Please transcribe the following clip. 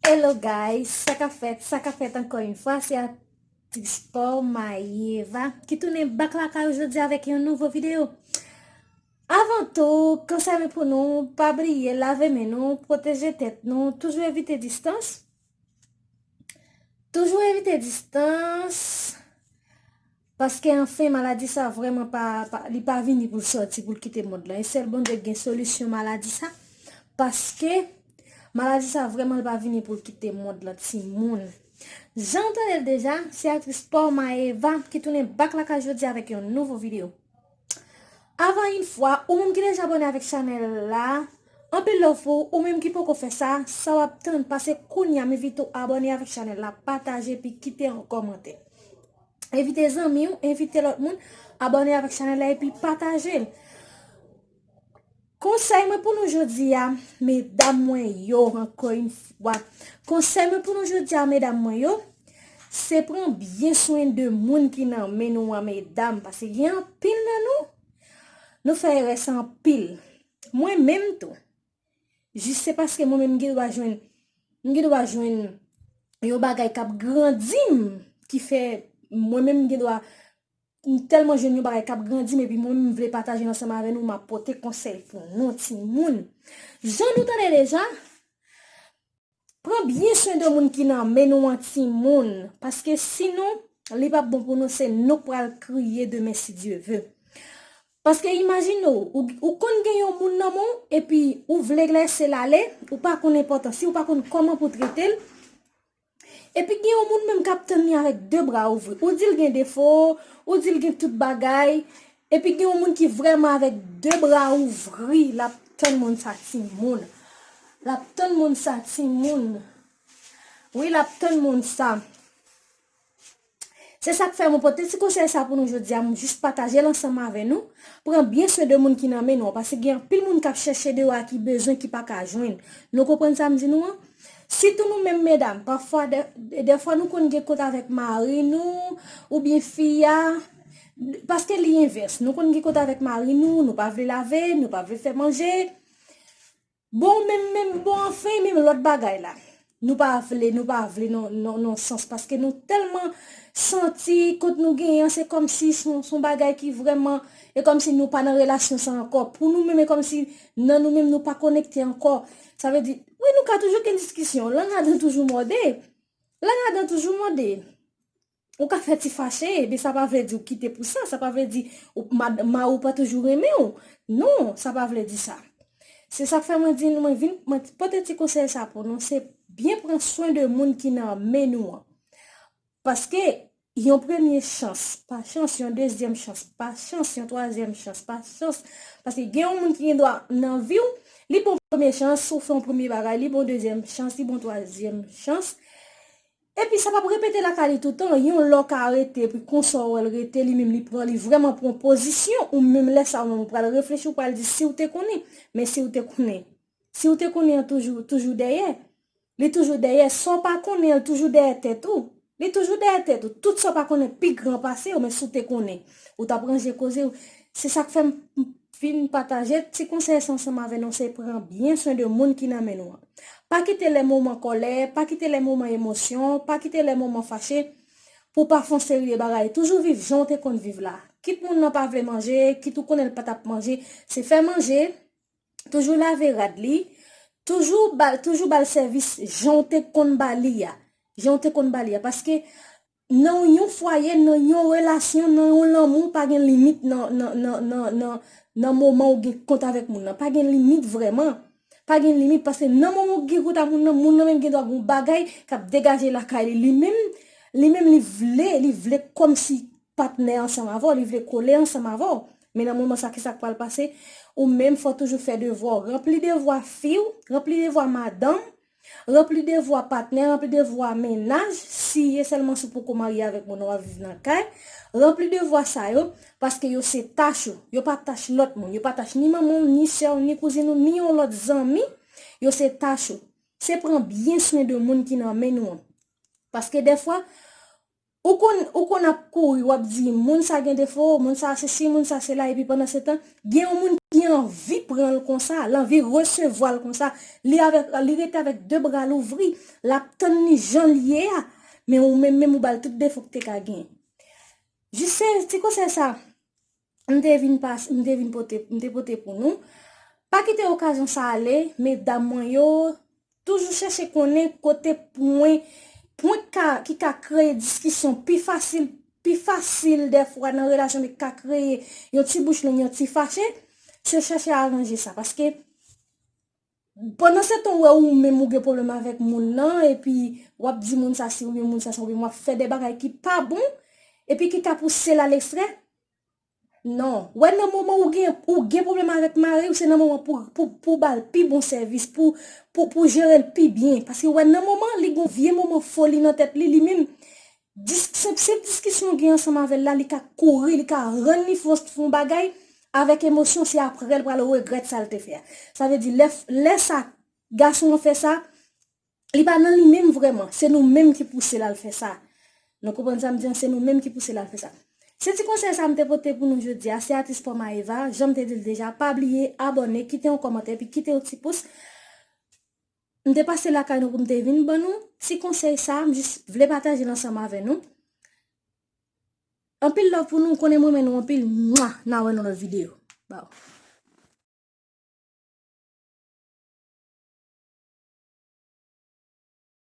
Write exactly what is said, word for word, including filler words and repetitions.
Hello guys, sa k ap fèt? Sa k ap fèt ankò yon fwa, se aktris Paw Mayeva ki tounen back lakay ou jodi avèk yon nouvo videyo. Avan tou, konsèy mwen pou nou, pa bliye lave men nou, pwoteje tèt nou, toujou evite distans. Toujou evite distans. Paske anfen, maladi sa vrèman pa, pa, li pa vini pou l sòti, pou l kite mond lan. E sèl Bondye ki gen solisyon maladi sa. Paske maladi sa vrèman li pa vini pou l kite mond lan, timoun. Jan w tande l deja, se aktris Paw Mayeva ki tounen back lakay jodi avèk yon nouvo videyo. Avan yon fwa, ou menm ki deja abòne avèk chanèl la, anpil love pou ou, ou menm ki poko fè sa, sa w ap tann, pase kounye a, m envite w abòne avèk chanèl la, pataje epi kite yon kòmantè. Envite zanmi w, envite lòt moun, abòne avèk chanèl la epi pataje l. Konsèy mwen pou nou jodi a, medam mwen yo, ankò yon fwa. Konsèy mwen pou nou jodi a, medam mwen yo, se pran byen swen de moun ki nan men nou an, medam, paske gen anpil nan nou, nou fè erè sa anpil. Mwen menm tou. Jis se paske mwen menm m gen dwa jwenn, m gen dwa jwenn yon bagay k ap grandi m, ki fè mwen menm m gen dwa, m tèlman jwenn yon bagay k ap grandi m, epi mwen menm m vle pataje l ansanm avè nou, m ap pote konsèy pou nou, timoun. Jan nou tande deja, pran byen swen de moun ki nan men nou an, timoun, paske sinon, li p ap bon pou nou, se nou k pral kriye demen, si Dye ve. Paske imajine w, ou, ou konn gen yon moun nan men w, epi ou vle lese l ale, ou pa konn enpòtans li, ou pa konn kòman pou trete l. Epi gen yon moun menm k ap tann li avèk de bra ouvri. Ou di l gen defo, ou di l gen tout bagay. Epi gen yon moun ki vrèman avèk de bra ouvri, l ap tann moun sa, timoun. L ap tann moun sa, timoun. Wi, l ap tann moun sa. Se sa k fè mwen pote ti konsèy sa pou nou jodi a, m jis pataje l ansanm avè nou. Pran byen swen de moun ki nan men nou an, paske gen anpil moun k ap chèche deyò a ki bezwen, ki pa ka jwenn. Nou konprann sa m di nou an? Sitou nou menm medam, pafwa, dè, dèfwa nou konn gen kont avèk mari nou, oubyen fi a, paske li envès. Nou konn gen kont avèk mari nou, nou pa vle lave, nou pa vle fè manje. Bon, menm, menm, bon, anfen, menm lòt bagay la. Nou pa vle, nou pa vle nan, nan, nan sans, paske nou tèlman santi kont nou genyen an, se kòmsi se yon, se yon bagay ki vrèman, e kòmsi nou pa nan relasyon sa ankò. Pou nou menm, e kòmsi nan nou menm, nou pa konekte ankò. Sa vle di, wi, nou ka toujou gen diskisyon, lang adan toujou mòde. Lang adan toujou mòde. Ou ka fè ti fache, men sa pa vle di ou kite pou sa, sa pa vle di ou, mad-, mari w pa toujou renmen w. Non, sa pa vle di sa. Se sa k fè mwen di nou, mwen vin, mwen pote ti konsèy sa pou nou, se byen pran swen de moun ki nan men nou an. Paske yon premye chans, pa chans, yon dezyèm chans, pa chans, yon twazyèm chans, pa chans. Paske gen yon moun ki gen dwa nan vi w, li bon premye chans, ou fè yon premye bagay, li bon dezyèm chans, li bon twazyèm chans. Epi sa p ap repete lakay li toutan, yon lè w ka rete, epi konsa w wè l rete, li menm li pran, li vrèman pran pozisyon, ou menm lè sa ou menm ou pral reflechi, ou pral di si w te konnen, men si w te konnen. Si w te konnen an toujou, toujou dèyè. Li toujou dèyè, sa w pa konnen an, li toujou dèyè tèt ou. Li toujou dèyè tèt ou. Tout sa w pa konnen pi gran pase w, men si w te konnen, ou t ap ranje koze w. Se sa k fè m vin pataje ti konsèy sa ansanm avè nou, se pran byen swen de moun ki nan men nou an. Pa kite lè moman kòlè, pa kite lè moman emosyon, pa kite lè moman fache pou w pa fè yon seri de bagay. Toujou viv jan w te konn viv la. Kit moun nan pa vle manje, kit ou konnen l pa t ap manje, se fè manje, toujou lave rad li, toujou ba, toujou ba l sèvis jan w te konn ba li a. Jan w te konn ba li a. Paske nan yon fwaye, nan yon relasyon, nan yon lanmou, pa gen limit nan, nan, nan, nan, nan, nan moman ou gen kont avèk moun nan. Pa gen limit vrèman. Pa gen limit, paske nan moman ou gen kont ak moun nan, moun nan menm gen dwa gen yon bagay k ap degaje lakay li. Li menm, li menm li vle, li vle kòmsi patnè ansanm avè w, li vle kole ansanm avè w. Men nan moman sa, kisa k pral pase? Ou menm, fò w toujou fè devwa w. Ranpli devwa fi w, ranpli devwa madanm, ranpli devwa patnè, ranpli devwa mennaj, si e sèlman si w poko marye avèk moun nan w ap viv nan kay. Ranpli devwa sa yo, paske yo se tach ou. Yo pa tach lòt moun. Yo pa tach ni manman w, ni sè w, ni kouzin ou, ni yon lòt zanmi. Yo se tach ou. Se pran byen swen de moun ki nan men nou an. Paske dèfwa, Ou konn, ou konn ap kouri, w ap di, moun sa gen defo, moun sa sesi, moun sa sela, epi pandan se tan, gen yon moun ki anvi pran l konsa, l anvi resevwa l konsa, li avèk, li rete avèk de bra louvri, l ap tann li jan l ye a, men ou menm, menm ou ba l tout defo k te ka gen. Jis se ti konsèy sa, m te vin pas, m te vin pote, m te pote pou nou. Pa kite okazyon sa ale, medam mwen yo, toujou chèche konnen kote pwen, pwen ka, ki ka kreye diskisyon pi fasil, pi fasil dèfwa nan relasyon, men ki ka kreye yon ti bouch long, yon ti fache, se chèche aranje sa. Paske pandan se tan ou wè ou menm ou gen pwoblèm avèk moun nan, epi w ap di moun sa si oubyen moun sa sa, oubyen w ap fè de bagay ki pa bon, epi ki ka pouse l al ekstrè, non. Wè nan moman ou gen, ou gen pwoblèm avèk mari w, se nan moman pou, pou, pou ba l pi bon sèvis, pou, pou, pou jere l pi byen. Paske wè nan moman, li gon vye moman foli nan tèt li, li menm, dis, senp, senp diskisyon ou gen ansanm avè l la, li ka kouri, li ka rann li fè yon, fè yon bagay avèk emosyon, se aprè l pral regrèt sa l te fè a. Sa vle di, lè, lè sa, gason an fè sa, li pa nan li menm vrèman. Se nou menm ki pouse l al fè sa. Nou konprann sa m di an? Se nou menm ki pouse l al fè sa. Se ti konsèy sa m te pote pou nou jodi a. Se atis Pòm a Eva. Jan m te di l deja, pa bliye abòne, kite yon kòmantè, epi kite yon ti pous. M te pase lakay nou pou m te vin ban nou ti konsèy sa. M jis vle pataje l ansanm avè nou. Anpil love pou nou, konnen m renmen nou anpil. Mwa! N a wè nan lòt videyo. Bye.